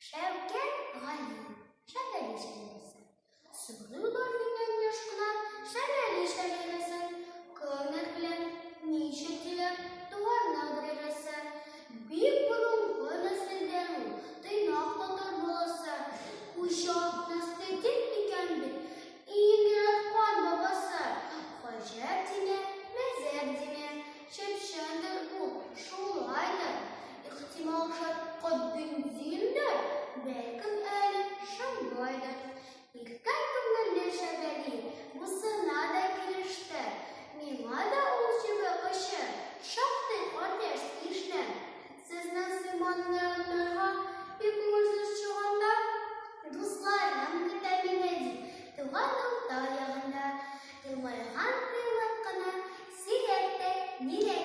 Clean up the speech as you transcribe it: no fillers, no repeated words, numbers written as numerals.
Шәүкәт Гали, Шәмәли шәҗәрәсе. Сорыйлар миннән еш кына Шәмәли шәҗәрәсен. Кемнәр белән, ничек диләр, туганнар дәрәҗәсе. Бик борынгы нәселдән ул, тыйнак татар баласы. Хуҗа Насретдин икән бит, иң яраткан бабасы. Гаҗәп димә, мәзәк димә, чып-чындыр ул, шулайдыр. Ихтимал, шарткы бензиндер, бәлкем әле шымбайдыр. Иркә күңелле Шәбәли бусына да килеште. Миңа да ул чыбык очы шактый кардәш тиешле. Сезнең сыман наяннарга бик күңелсез чагында, дусларым көтә мине, дип, туган Урта ягында елмайган тыйнак кына сөйләп тә ниләр.